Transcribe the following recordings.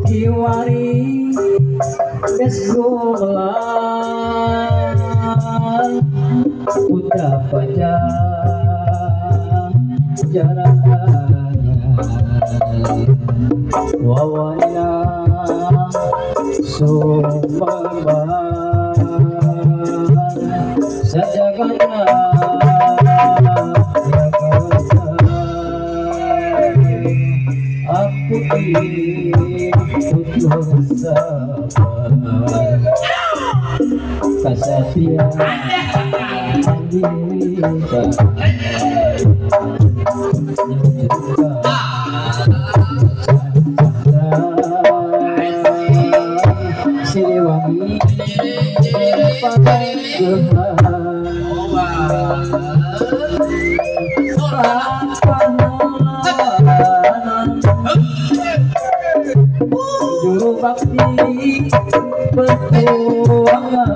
Kiwari sekolah putra pajajaran wawana sumama sajagana aku putus kasatian Siliwangi juru bakti perjuangan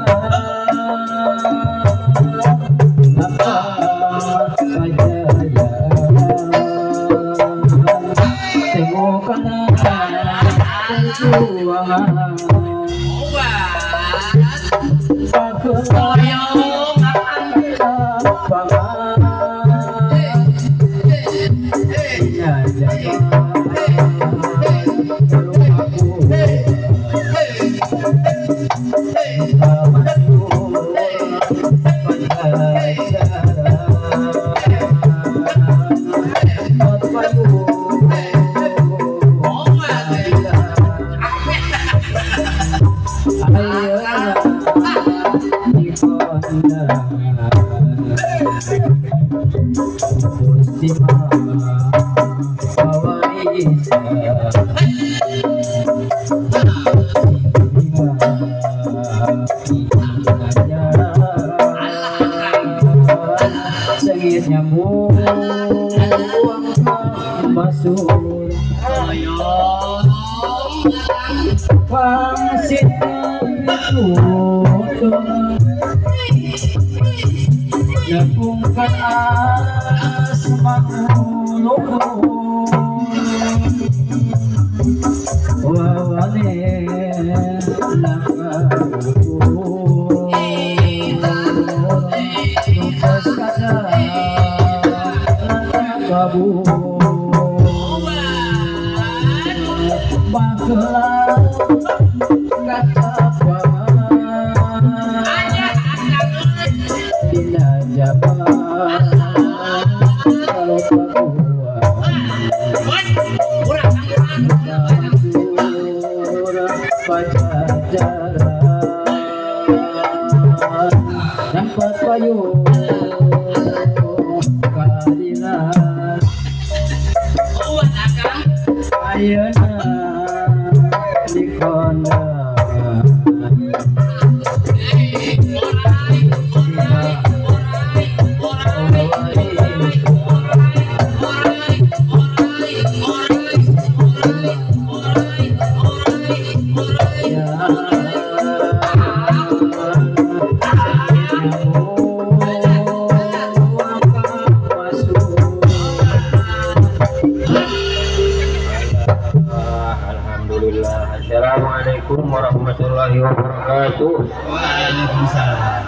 Assalamualaikum warahmatullahi wabarakatuh. Waalaikumsalam.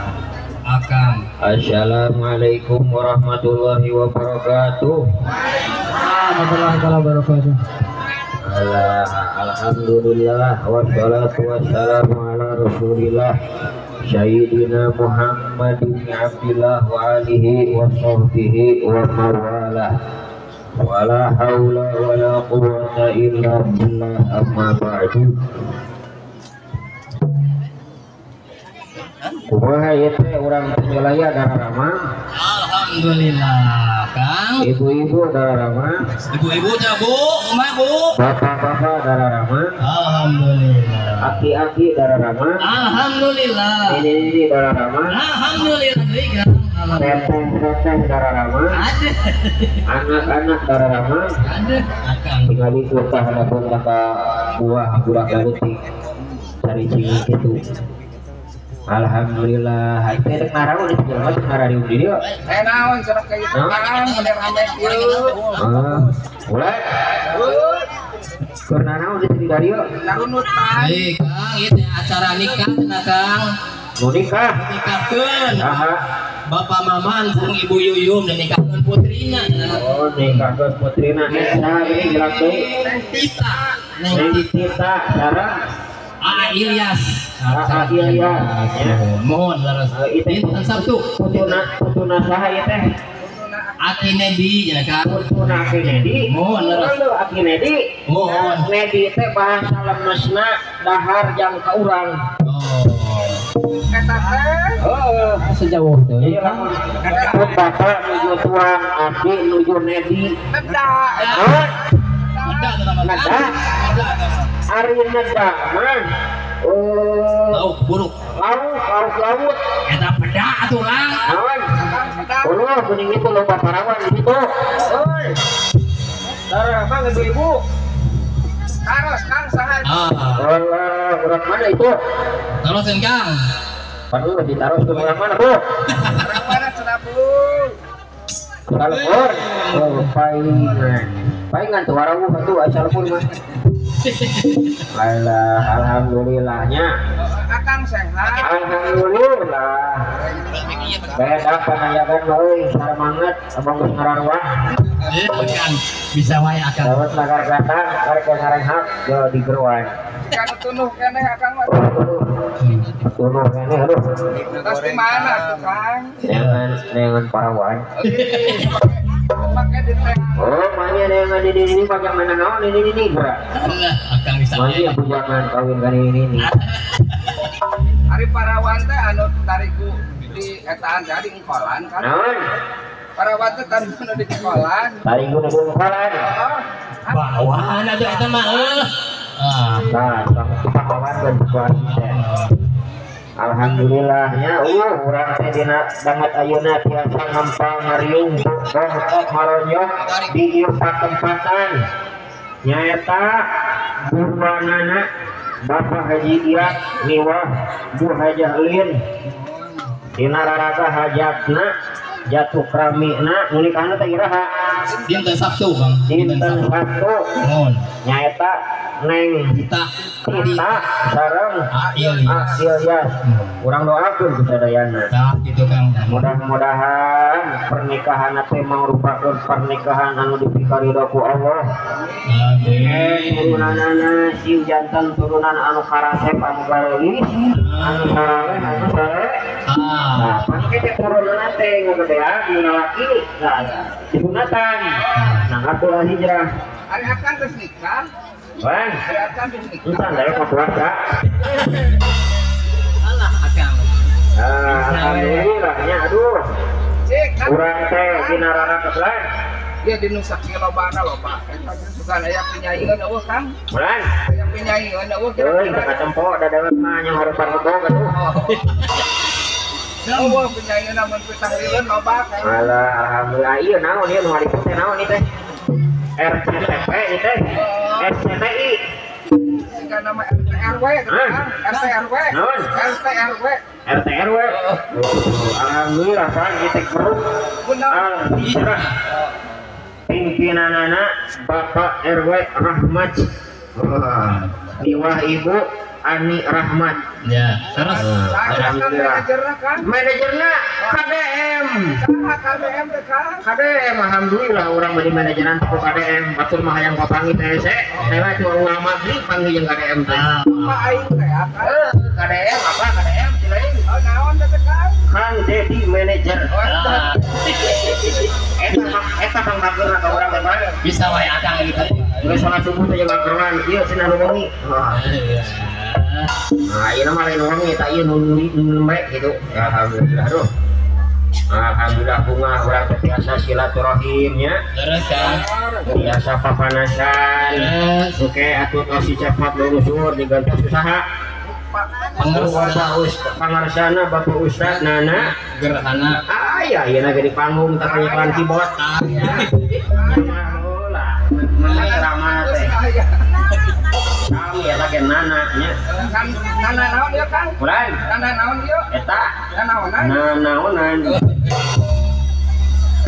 Akang. Assalamualaikum warahmatullahi wabarakatuh. Warahmatullahi wabarakatuh. Alhamdulillah wassalatu wassalamu ala Rasulillah Sayyidina Muhammad bin Abdillah wa alihi wa sahbihi wa mawalah. Wala haula wala quwwata illa billah, amma ba'du. Kumaha ieu teh urang Tenjolaya dararama? Alhamdulillah, Kang. Ibu-ibu dararama? Ibu-ibu nya, Bu. Kumaha, Bu? Bapak-bapak dararama? Alhamdulillah. Aki-aki dararama? Alhamdulillah. Nini-nini dararama? Alhamdulillah deui, Kang. Teteh-teteh dararama, anak-anak dararama, tinggal ikut hadapun ka buah buah leutik cari cing kitu. Alhamdulillah, teh rek naraon di jelema teh ngarariung di dieu. Eh naon cenah ka ieu Kang, mun rame kieu. Heeh. Mulai. Keur nanaon di dieu? Narunutan. Hei, Kang, ieu teh acara nikah cenah Kang. Nu nikah. Nikahkeun. Saha? Bapak Maman sareng Ibu Yuyum dan nikahkeun putrina. Oh, nikahkeun putrina. Saha ini jelas deui? Tita. Neng Tita sareng A Ilyas. A Ilyas. Mohon leres. Dinten Sabtu. Putuna saha ieu teh? Aki Nedi ya Kang. Putuna Aki Nedi. Mohon leres. Aki Nedi. Mohon. Nedi teh bahasa lemesna dahar jang ka urang. Oh. Eta teh. Heeh, sejauh teh. Iya lamun bapak nuju tuang, aki nuju Nedi. Neda. Hah? Neda Neda. Ari neda mah. Lauk buruk. Lauk laut. Eta peda atuh Kang. Naon? Uluh kuning itu loba parawan di situ. Oi. Darah bang ibu-ibu. Taros Kang saha? Ah. Urang mana itu? Tarosin Kang. Aduh, ditaros ke urang mana, Bu? Urang mana cenah, Bu? Salpur. Oh, paingan. Paingan tuh warawuh atuh aya salpur mah. Alah, alhamdulillahnya. Akang sehat. Alhamdulillah. Beda panayagan euy, saremanget abang geus ngararuah. Kang, bisa wae akang. Dawet lagar gatang, karek ngarenghak yo digeroan. Kan tunuh keneh akang mah. Tunuh keneh aduh. Terus di mana tuh Kang? Neangan parawan. Pakai di teh. Oh, manya neangan di ini pajak mana naon ini ini geura. Alah, akang bisa. Manya bujangan kawin kan ini ini. Ari parawan teh anu tariku di etaan teh di engkolan kan. Naon? Parawan teh tariku di engkolan. Tariku di engkolan. Bawaan atuh eta mah eueuh. Ah, nah, pahlawan dan teh. Alhamdulillahnya, urang teh dina banget ayeuna tiasa ngempal ngariung bohong maronyok di ieu patempatan. Nyaeta burwanana Bapak Haji Iyak miwah Bu Hajah Lin. Dina raraga hajatna jatuh kramina nu nikahna teh iraha? Dinten Sabtu, Bang. Dinten Sabtu. Mohon. Nyaeta Neng Tita sareng Ilyas. Urang doakeun ku sadayana. Tah kitu Kang. Mudah-mudahan pernikahan teh mangrupakeun pernikahan anu dipikaridho ku Allah. Amin. Turunanana siu jantan turunan anu karasep anu gareulis, anu saraleh anu saleh. Nah, pake teh turunan teh ngagedean mun lalaki, nah disunatan. Nah, atuh hijrah. Ari akang geus nikah. Bang, entar lah ya puasa. Alah akang. Alhamdulillahnya aduh. Urang teh dina rara kebelan. Ieu di nu sakilobana loba. Eta sugan aya pinyaieun eueuh Kang. Bulan. Aya pinyaieun eueuh kira-kira. Euy, katempo dadaweut mah nya harapan kebo atuh. Eueuh pinyaieun mun pitahlileun loba Kang. Alah, alhamdulillah ieu naon ieu nu haripun teh naon ieu teh? RCTP ieu teh. SCTI. Jika nama RTRW, RTRW, RTRW, RTRW. Alhamdulillah Pak, kita grup Al-Hijrah. Pimpinanana Bapak RW Rahmat. Miwah Ibu Ani Rahmat. Ya, terus alhamdulillah. Manajerna KDM. KDM teh Kang. KDM alhamdulillah urang bari manajeran ku KDM. Batur mah hayang papanggih teh hese. Teh cuma ulama deui panggih jeung KDM teh. Apa aing teh apa? KDM apa KDM lain. Oh naon teh Kang? Kang Dedi manajer. Eta Kang bageurna ka urang teh Bisa wae akang gitu. Geus salat subuh teh jeung bageurna ieu cenah nu wengi. Nah, ieu mah lain wengi eta ieu nu nembe gitu. Alhamdulillah aduh. Alhamdulillah bunga urang teh tiasa silaturahim nya. Terus Kang. Tiasa papanasan. Oke atuh tos si cepat lurus digantos usaha. Pangarsana Bapak Ustad Nana Gerhana. Aya ieu na di panggung tah nyekelan keyboard. Mana ceramah teh. Kami eta ge Nana nya. Nana naon ieu Kang? Bulan. Nana naon ieu? Eta. Nanaonan. Nanaonan.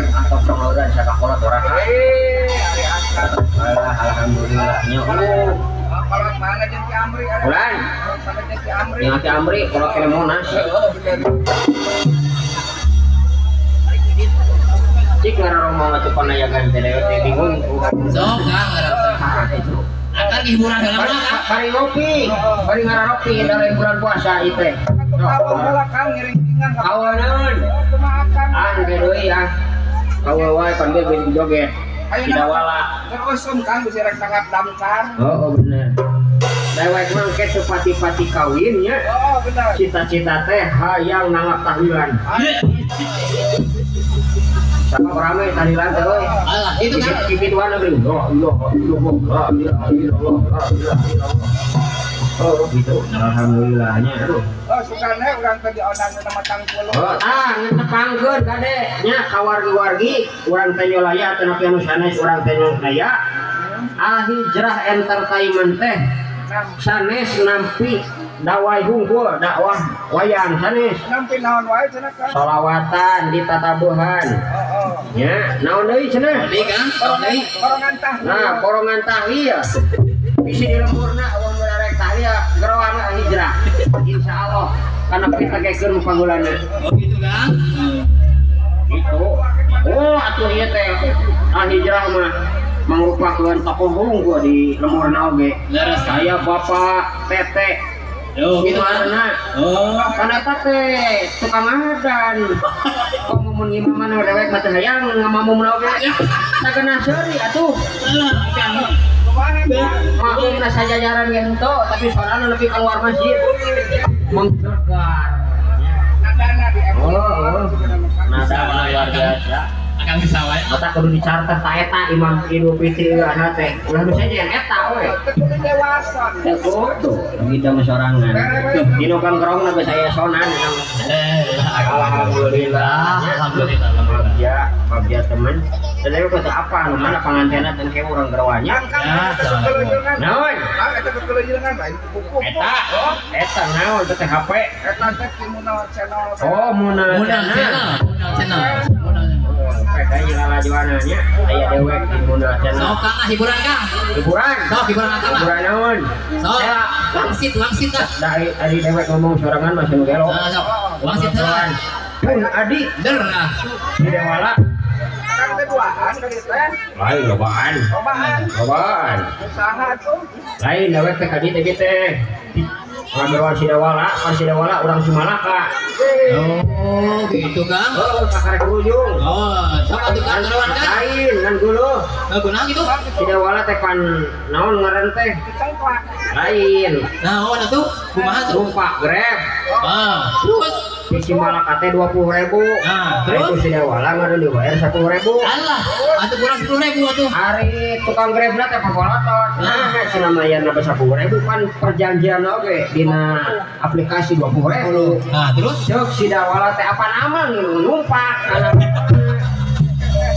Atau pengoran sakakolot urang. Eh, ari akang. Alah alhamdulillah nya. Kolot mana jeung Ki Amri? Ulan. Mana jeung Ki Amri? Yang Ki Amri kolot kene Monas. Cik ngararomong atuh panayagan teh teh bingung. Sok Kang ngararomong. Akang hiburan heula mah Kang. Bari ngopi, bari ngararopi dalam bulan puasa ieu teh. Kawon heula Kang ngiring-ngiringan. Kawon naon? Kumaha Kang? Ah engke deui ah. Kawon wae pan ge geus joget. Sidawala. Terusum Kang bisa rek tanggap damkar. Oh, bener. Dewek mah engke sepati-pati kawin nya. Oh, bener. Cita-cita teh hayang nanggap tahlilan. Sama rame tahlilan teh euy. Alah, itu kan kipituan euy. La ilaha illallah, la ilaha illallah, la ilaha illallah. Oh, gitu. Alhamdulillahnya aduh. Oh, sukane urang teh diondang na matang puluh. Oh, tah ngetepangkeun kade nya ka wargi-wargi urang teh nyolaya atanapi anu sanes urang teh nyolaya. Al Hijrah Entertainment teh sanes nampi dawai hungkul dakwah wayang sanes. Nampi naon wae cenah Kang? Solawatan ditatabuhan. Heeh. Nya, naon deui cenah? Deui Kang, naon deui? Porongan tahlil. Nah, porongan tahlil. Bisi di lemburna eueuh nu rek tahlil geroana hijrah. Insyaallah kana kita gekeun pangulana. Oh gitu Kang. Gitu. Oh, atuh ieu teh Al Hijrah mah mangrupakeun tokoh hungkul di lemburna oge. Saya Bapak Tete. Oh, gitu kan. Oh, kana teh tukang adan. Komo mun imaman dewek mah teh hayang ngamamumna oge. Sageuna seuri atuh. Maklumna sajajaran ge henteu tapi sorana nepi keluar masjid. Menggegar. Nadana di Oh, nadana luar biasa. Akang bisa wae. Mata kudu dicarter ta eta Imam Idul Fitri ana teh. Ulah nu saja yang eta we. Teu kudu dewasa. Teu kudu. Kita mah sorangan. Dino kang kerongna geus aya sonan. Alhamdulillah. Alhamdulillah. Ya, bagja teman. Dan dewek teh apa anu mana pangantenna teh ke urang gerwanya. Naon? Ah eta kekeleujeungan lain buku. Eta. Eta naon teh HP? Eta teh Muna channel. Oh, Muna channel. Muna channel. Muna PKI lalajuananya aya dewek di Muna channel. Sok Kang hiburan Kang. Hiburan. Sok hiburan Kang. Hiburan naon? Sok. Wangsit wangsit lah. Da ari dewek ngomong sorangan masih nu gelo. Sok. Wangsit heula. Pun adi der lah. Di Dewala. Kang teh duaan ka dieu teh. Lain lobaan. Lobaan. Lobaan. Usaha tuh. Lain dewek teh ka dieu teh teh. Ngambil Sidawala, pan Sidawala urang Sumalaka. Oh, gitu Kang. Oh, sakarek ujung. Oh, sok atuh Kang geroan Kang. Lain ngan guluh. Heuh, kunaon kitu? Sidawala teh pan naon ngaran teh? Lain. Naon atuh? Kumaha tuh? Numpak Grab. Ah, terus di Cimalaka teh 20.000. Nah, terus Sidawala ngaran dibayar 10.000. Alah, atuh kurang 10.000 atuh. Ari tukang Grabna teh pabolotot. Nah, cenah mayarna 10.000 pan perjanjian oge dina aplikasi 20.000. Nah, terus cek Sidawala teh apaan amang numpak.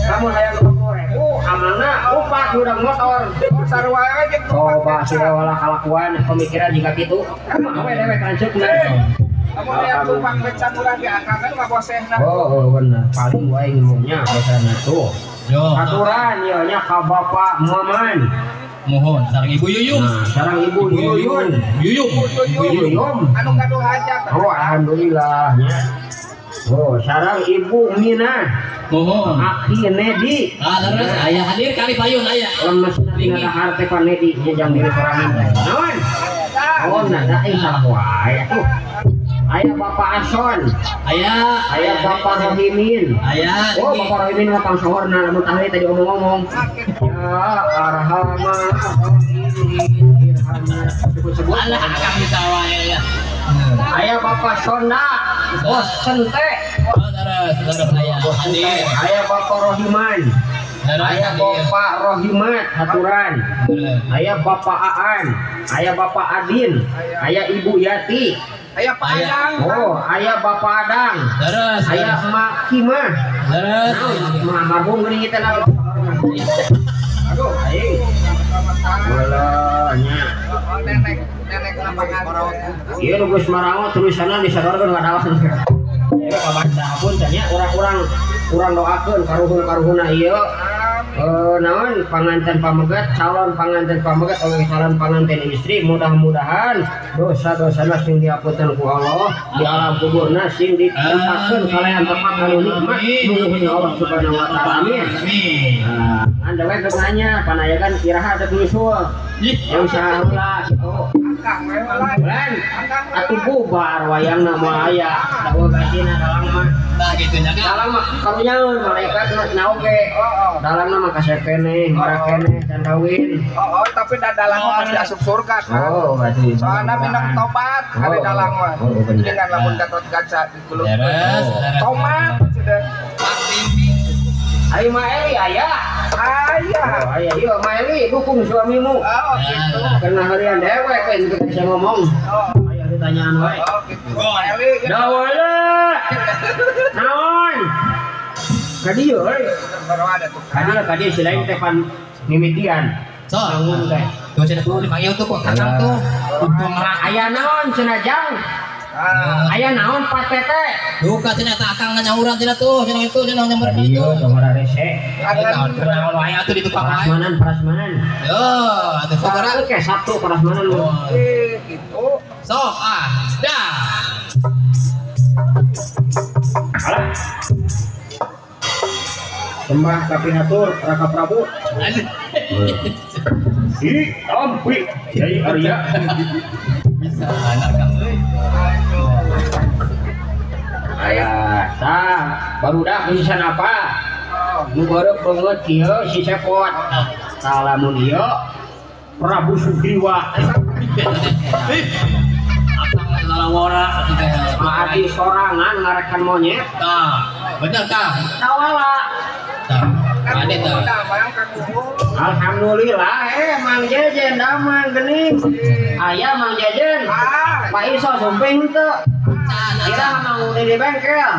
Kamu hayang 20.000, amalna numpak udah motor. Sarua we jeung coba Sidawala kalakuan pemikiran jika kitu. Kumaha we dewek lanceukna. Kamu hayang numpak beca murah di akang kan mah bosehna. Oh, bener. Paling wae ngomongnya bosehna tuh. Yo. Aturan ieu nya ka Bapak Maman. Mohon sareng Ibu Yuyum. Nah, sareng Ibu Yuyun. Yuyum. Yuyum. Anu gaduh hajat. Oh, alhamdulillah nya. Oh, sareng Ibu Mina. Mohon. Aki Nedi. Ah, terus aya hadir kali payun aya. Lemesna dina dahar teh ka Nedi nya jang diri sorangan teh. Naon? Oh, nada euy salah wae atuh. Aya Bapak Ason. Aya, aya Bapak Rohimin. Aya. Oh, Bapak Rohimin mah pangsohorna lamun tahli tadi omong-omong. Ya arhamar rahimin irhamna. Sebut-sebut. Alah akang bisa wae ya. Aya Bapak Sonda, Bos Sente. Oh, terus, terus aya. Aya Bapak Rohiman. Aya Bapak Rohimat haturan. Aya Bapak Aan, aya Bapak Adin, aya Ibu Yati. Aya Pak Adang. Oh, aya Bapak Adang. Terus, aya Mak Kimah. Terus, Mak marhum geuning kita na. Aduh, aing. Walah nya. Nenek, nenek lapangan. Ieu nu geus marangot tulisanna disadorkeun ngadawan. Ieu kabaca pun teh nya urang-urang urang doakeun karuhun-karuhunna ieu. Naon panganten pamegat, calon panganten pamegat oleh calon panganten istri, mudah-mudahan dosa-dosana sing diapunten ku Allah di alam kuburna sing ditempatkeun kalayan tempat anu nikmat nuhun Allah Subhanahu wa taala. Amin. Nah, ngan dewek geus nanya panayagan iraha teh nyusul. Yang saha heula kitu. Bulan atuh bubar wayangna moal aya dawa gajina dalang mah. Nah gitu nya kan. Dalang mah karunyaeun malaikat na oge. Dalangna mah kasep keneh, ngora keneh, can kawin. Oh, tapi da dalang mah pasti asup surga kan. Oh, berarti. Soalna minang tobat kali dalang mah. Dengan lamun Gatot Kaca digulung. Tomat sudah. Ari Ma Eli aya. Aya. Oh, aya ieu Ma Eli dukung suamimu. Oh, gitu. Karena harian dewek we teu bisa ngomong. Oh, aya ditanyaan wae. Oh, gitu. Ma Eli. Dawala. Naon? Ka dieu euy. Ka dieu si lain teh pan mimitian. So, bangun teh. Tuh cenah tuh dipanggil tuh kok kakang tuh. Untung aya naon cenah jang? Aya naon Pak Tete? Duka cenah eta akang nyauran cenah tuh, cenah itu cenah nyamper itu. Iya, tong rese. Naon wae atuh di tukang wae. Prasmanan, prasmanan. Yo, atuh saudara. Oke, Sabtu prasmanan lu. Gitu. Sok ah, dah. Alah. Sembah kapihatur Raka Prabu. Si tampi Kiai Arya. Bisa anak kang euy. Aya, tah barudak bisa apa? Nu bareup beungeut kieu si Cepot. Tah lamun ieu Prabu Sugriwa. Akang lalawara atuh teh. Adi sorangan ngarekan monyet. Tah, bener kang. Tawala. Tah, ade tah. Alhamdulillah, Mang Jejen damang geuning. Aya Mang Jejen. Pak Iso sumping teu. Kira mau di bengkel.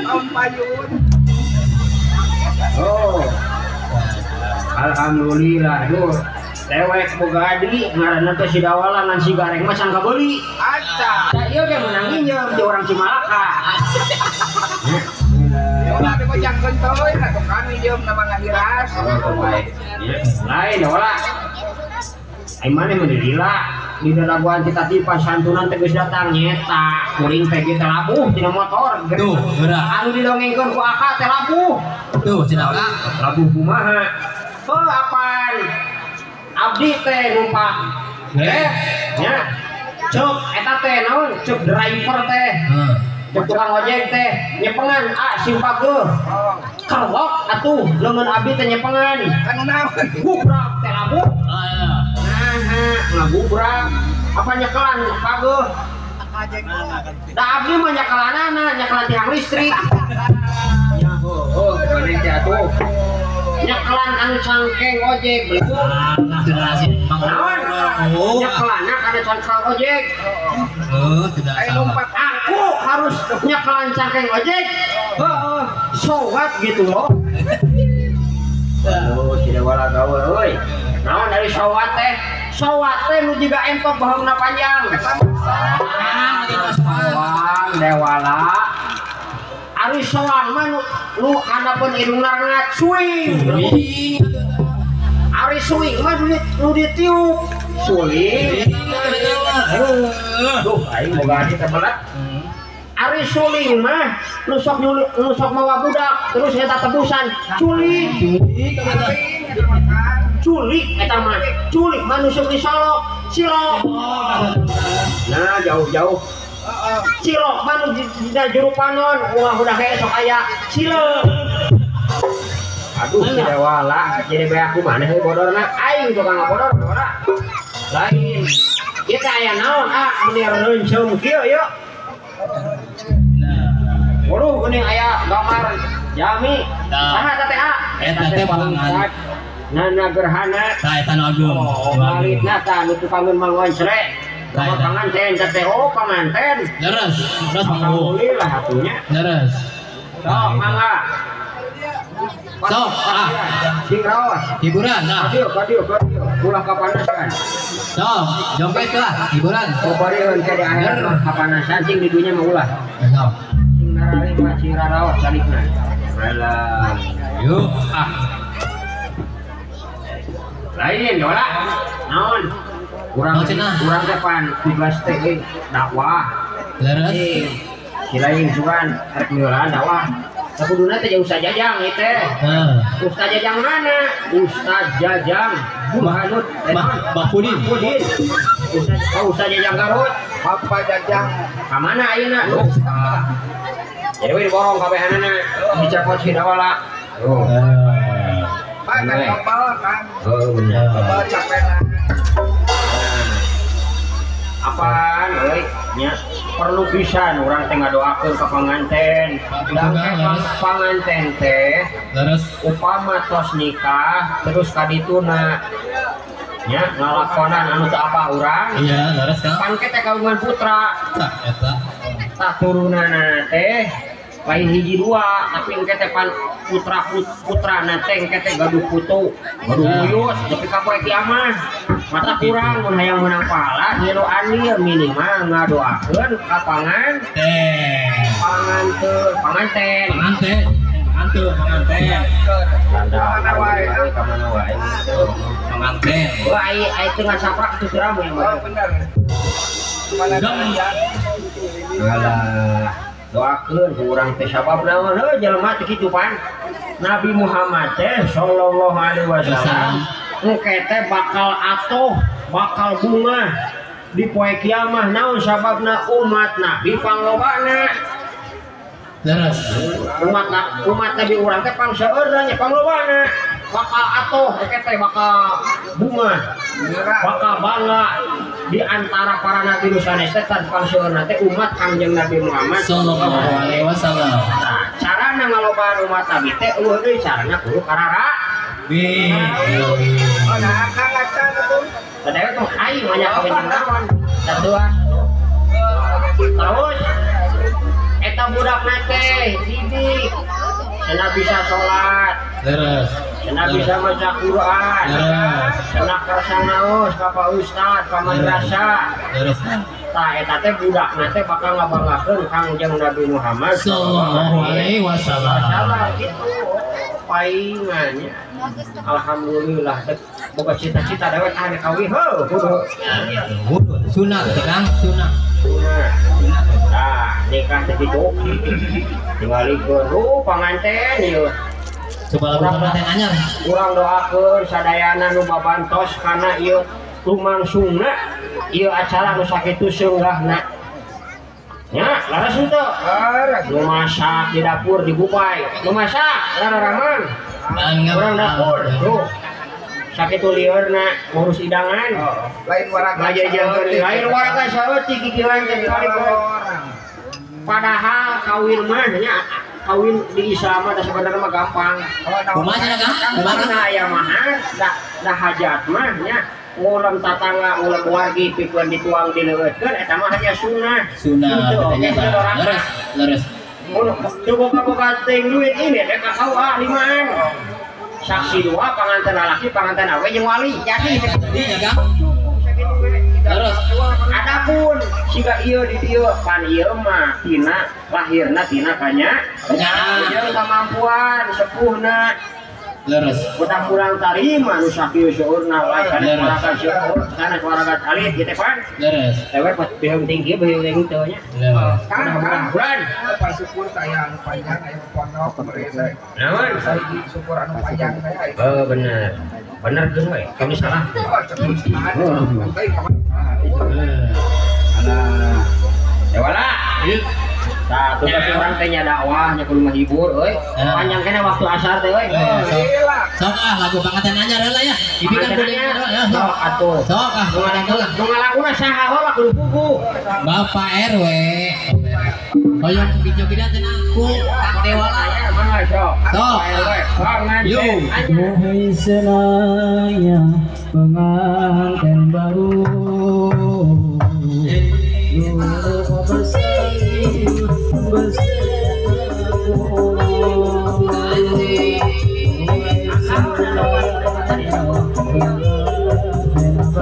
Om payun. Oh. Alhamdulillah duh. Dewek boga adi ngaranna teh si Dawala ngan si Gareng mah sangka beuli. Aca. Da ieu ge meunang nginjem di orang Cimalaka. Ulah dibojangkeun teuing atuh kan minjem nama ngahiras. Lain Dawala. Ai maneh mah lila di dadaguan kita tipa santunan teh geus datang nyeta kuring teh ge teh labuh dina motor. Tuh, geura. Anu didongengkeun ku akak teh labuh. Tuh, cenah akak. Labuh kumaha? Heuh apaan? Abdi teh numpak. Nya. Cuk eta teh naon? Cuk driver teh. Heeh. Cuk tukang ojek teh nyepengan ah simpageuh. Kerwok atuh leungeun abdi teh nyepengan. Anu naon? Gubrak teh labuh. Heeh. Nah, ngabubrak apa nyekelan pageuh. Da abdi mah nyekelanana, nyekelan tiang listrik. Nya heuh, maneh teh atuh. Nyekelan anu cangkeng ojek beli. Naon? Nyekelanna kana cangkeng ojek. Heuh, tidak salah. Aku harus nyekelan cangkeng ojek. Heeh, so what gitu loh. Aduh, si Dawala gaul euy. Naon dari sawat teh? Sawat teh nu jiga entok baheungna panjang. Soang Dewala. Ari soang mah nu handapeun irungna rengat suing. Ari suing mah nu ditiup. Suling. Duh, aing boga adi teh belat. Ari suling mah nu sok mawa budak terus eta tebusan culik. Culik eta mah. Culik mah nu sok disolok, cilok. Nah, jauh-jauh. Cilok mah nu dina juru panon, ulah udah kayak sok aya cilok. Aduh, si Dewala, jadi bae aku maneh euy bodorna. Aing tukang bodor, ora. Lain. Ieu teh aya naon ah meuni reunceum kieu yeuh. Waduh, geuning aya gambar jami. Saha teh ah? Eta teh pangan. Nana Gerhana. Tah eta nu ageung. Oh, balitna tah nu tukangeun Mang Wancre. Gambar panganten teh teh oh panganten. Leres, leres Mang. Alhamdulillah atunya. Leres. Sok mangga. Sok ah. Sing raos. Hiburan nah. Kadieu kadieu kadieu. Ulah kapanasan. Sok, jompet lah hiburan. Poporeun ke di akhirat mah kapanasan sing di dunya mah ulah. Sok. Sing nararima sing raraos salikna. Alah. Yuk ah. Lain yola. Naon? Urang urang teh pan tugas teh dakwah. Leres. Kilain sugan rek miulan dakwah. Sakuduna teh Ustaz Jajang ieu teh. Ustaz Jajang mana? Ustaz Jajang Mahanut Mahpudin. Ustaz Jajang Garut. Bapak Jajang. Ka mana ayeuna? Jadi we diborong kabehanana dicapot si dawala. Oh. Pak kan kebal kan. Oh bener. Kebal capena. Apaan euy nya perlu pisan urang teh ngadoakeun ka panganten. Dan panganten teh leres upama tos nikah terus ka dituna nya ngalakonan anu teu apa urang. Iya, leres kan. Pan teh kagungan putra. Tah eta. Tah turunana teh lain hiji dua tapi engke teh pan putra putrana teh engke teh gaduh putu, gaduh buyut nepi ka poe kiamat. Mata kurang mun hayang meunang pahala ngilu andil minimal ngadoakeun ka panganten. Panganten. Panganten. Panganten. Ka wae ka mana wae. Panganten. Wah ai ai teu ngasaprak teu rame mah. Bener. Mana Alah, doakeun ku urang teh sabab naon heuh jelema teh kitu pan. Nabi Muhammad teh sallallahu alaihi wasallam engke teh bakal atoh, bakal bunga di poe kiamah naon sababna umat Nabi panglobana. Leres. Umat Nabi urang teh pangseueurna nya panglobana. Bakal atoh engke teh bakal bunga, bakal bangga di antara para nabi nu sanes teh pangseueurna teh umat Kangjeng Nabi Muhammad sallallahu alaihi wasallam. Nah, carana ngalobaan umat Nabi teh eueuh deui carana kudu karara. Bi. Oh, nah akang acan atuh. Da dewek mah aing banyak kawin naon. Satuan. Terus eta budakna teh didik cenah bisa salat. Leres. Cenah bisa maca Quran. Leres. Cenah kersa naos ka Pak Ustad, ka madrasah. Leres. Tah eta teh budakna teh bakal ngabanggakeun Kangjeng Nabi Muhammad sallallahu alaihi wasallam. Gitu. Paingannya. Alhamdulillah boga cita-cita dewek ane kawin heuh kudu. Sunat teh Kang, sunat. Sunat. Tah nikah teh kitu. Tingalikeun panganten ieu. Coba lagu panganten anyar. Urang doakeun sadayana nu babantos kana ieu lumangsungna ieu acara nu sakitu seunggahna. Nya, laras henteu? Laras. Nu masak di dapur dibupai. Nu masak lararaman. Urang dapur. Tuh. Sakitu lieurna ngurus hidangan. Lain waraga. Ngajajankeun lain waraga saeutik kikilan teh Padahal kawin mah nya kawin di Islam mah sebenarnya mah gampang. Kumaha cenah Kang? Kumaha aya mahar da hajat mah nya ngulem tatangga ngulem wargi pikeun dituang dileueutkeun eta mah hanya sunnah. Sunnah katanya. Leres, leres. Mun teu boga-boga teuing duit ini teh ka KUA limaan. Saksi dua panganten lalaki panganten awe jeung wali. Jadi ya Kang. Cukup sakitu we. Leres. Adapun siga ieu di dieu pan ieu mah tina lahirna tina kanya jeung kemampuan sepuhna. Leres. Budak kurang tarima nu sakieu seueurna lain sanes waraga seueur sanes waraga alit kitu pan. Leres. Dewek pas beheung tinggi beheung tinggi teu nya. Leres. Mudah-mudahan pan syukur saya anu panjang aya pondok beri saya. Naon? Saya syukur anu panjang saya. Oh bener. Bener geus we. Kami salah. Alah. Ya wala. Tah tugas urang teh nya dakwah nya kudu menghibur euy. Panjang keneh waktu asar teh euy. Sok ah lagu panganten anyar heula ya. Ibi kan kudu ya. Sok atuh. Sok ah nu ngalaguna saha heula kudu puguh. Bapak RW. Hoyong dijogidan cenah ku Kang Dewala. Sok. Sok. Panganten. Wahai senangnya pengantin baru,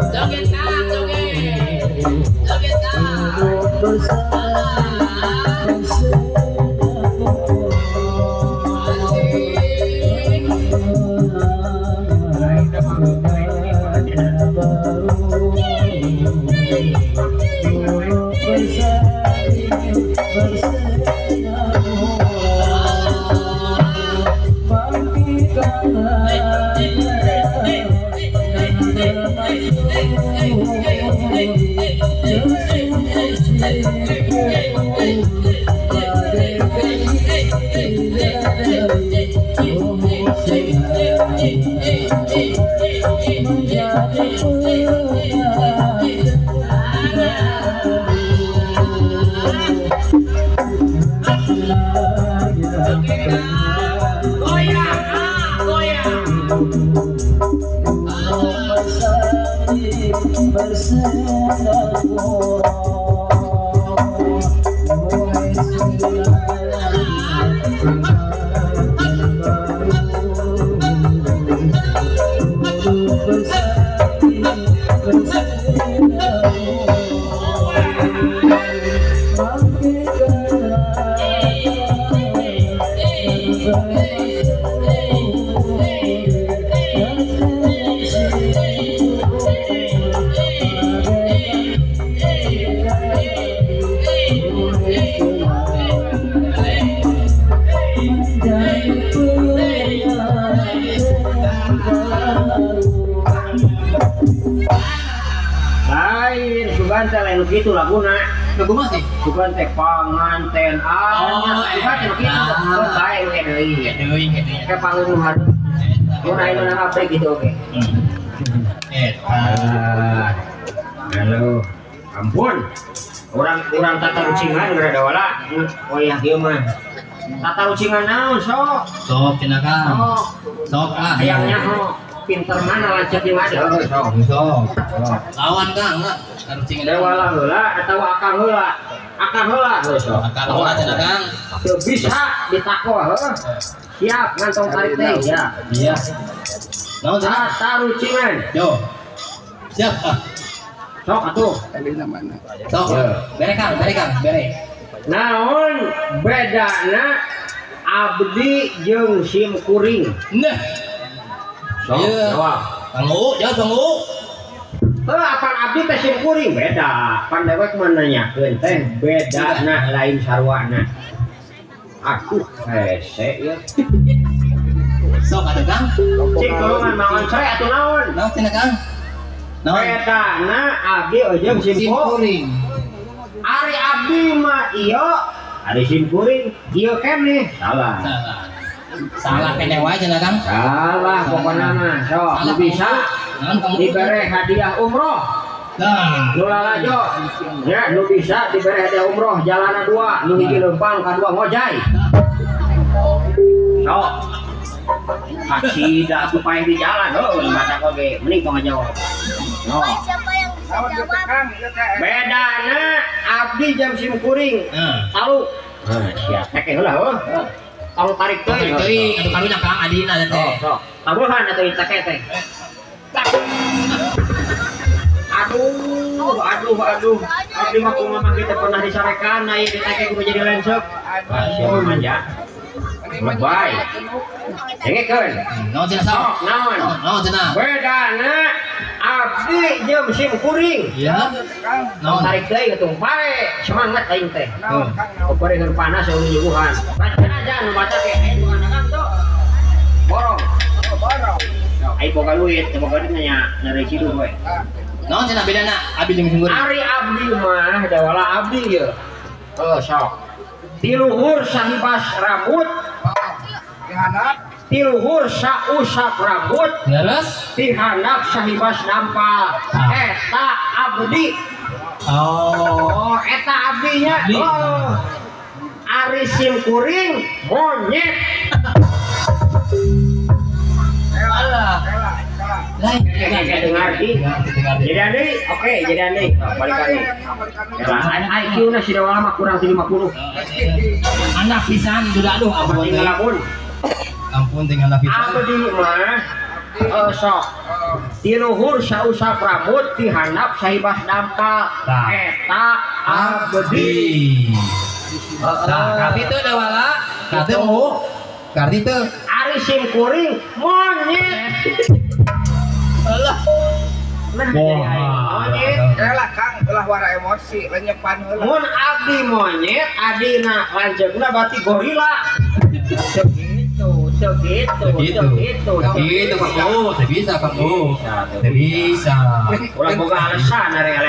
Joget Kang, joget. Joget Kang. Asik. baru dulu bersaing bersenang bangkitkan Lain sugan teh lain kitu laguna. Lagu mah sih? Sugan teh panganten anyar. Sugan teh kitu. Bae we deui. Deui kitu. Ke panggung hareup. Mun aya nu abdi gitu oge. Eta. Halo. Ampun. Urang tata rucingan geura dawala. Wayah kieu mah. Tata rucingan naon sok? Sok cenah Kang. Sok ah. Hayang nyaho. Pinter mana lancar di mana? Sok. Sok. Lawan Kang lah. Tarucingan. Dewala heula atawa akang heula? Akang heula heuh sok. Akang heula cenah Kang. Teu bisa ditako heuh. Siap ngantong tarik teh ya. Iya. Naon cenah? Tarucingan. Yo. Siap ah. Sok atuh. Tadina mana? Sok. Bere Kang, bere Kang, bere. Naon bedana abdi jeung sim kuring? Nah. Sok, jawab. Kang U, jawab Kang U. Heuh, apan abdi teh sim kuring beda. Pan dewek mah nanyakeun teh bedana lain sarwana. Aduh, hese ieu. Sok atuh Kang. Cik tolongan mawan cere atuh naon? Naon cenah Kang? Naon? Bedana abdi jeung sim kuring. Ari abdi mah ieu, ari sim kuring ieu keneh. Salah. Salah. Salah keneh wae cenah Kang. Salah pokona mah sok nu bisa dibere hadiah umroh. Nah, nu lalajo nya nu bisa dibere hadiah umroh jalana dua, nu hiji leumpang kadua ngojay. Sok. Kacida atuh paeh di jalan heuh matak oge mending tong ngajawab. Sok. Siapa yang bisa jawab? Bedana abdi jam sim kuring. Talu. Nah, siap. Teh heula heuh. Tong tarik teuing. Teuing atuh karunya Kang adina teh. Sok. Tabuhan atuh teh teh. Aduh, aduh, aduh. Abdi mah kumaha mah kita pernah disarekan aya di teh kudu jadi lensep. Ah, siapa manja. Lebay. Dengekeun. Naon cenah sok? Naon? Naon cenah? Bedana abdi jeung sim kuring. Iya. Naon? Tarik deui atuh bae. Semangat aing teh. Naon Kang? Operehkeun panas eueuh nyuguhan. Baca aja nu baca ge aya tukang dagang tuh. Borong. Borong. Aing boga duit, teu boga duit nya nyari ciduh we. Naon cenah bedana abdi jeung sim kuring? Ari abdi mah dawala abdi ieu. Heuh sok. Tiluhur sahibas rambut. Tiluhur sausap rambut. Leres? Tihandap sahibas nampal. Eta abdi. Oh, eta abdinya. Oh. Ari sim kuring monyet. Alah. Lain dengar di. Jadi andai, oke, jadi andai. Balik lagi. IQ na si Dewala mah kurang 50. Anak pisan duda aduh ampun. Tinggal Ampun tinggal pisan. Abdi mah sok. Tiluhur sausap rambut tihandap sahibas dampal. Eta abdi. Nah, karti teu Dewala, karti mau. Karti teu. Ari sim kuring monyet. Alah. Nah, jadi aing monyet. Lah Kang, ulah wara emosi, lenyepan heula. Mun abdi monyet, adina lanceukna berarti gorila. Teu gitu, teu gitu, teu gitu. Gitu kamu, bisa kamu. Bisa. Ulah boga alasan ari eleh.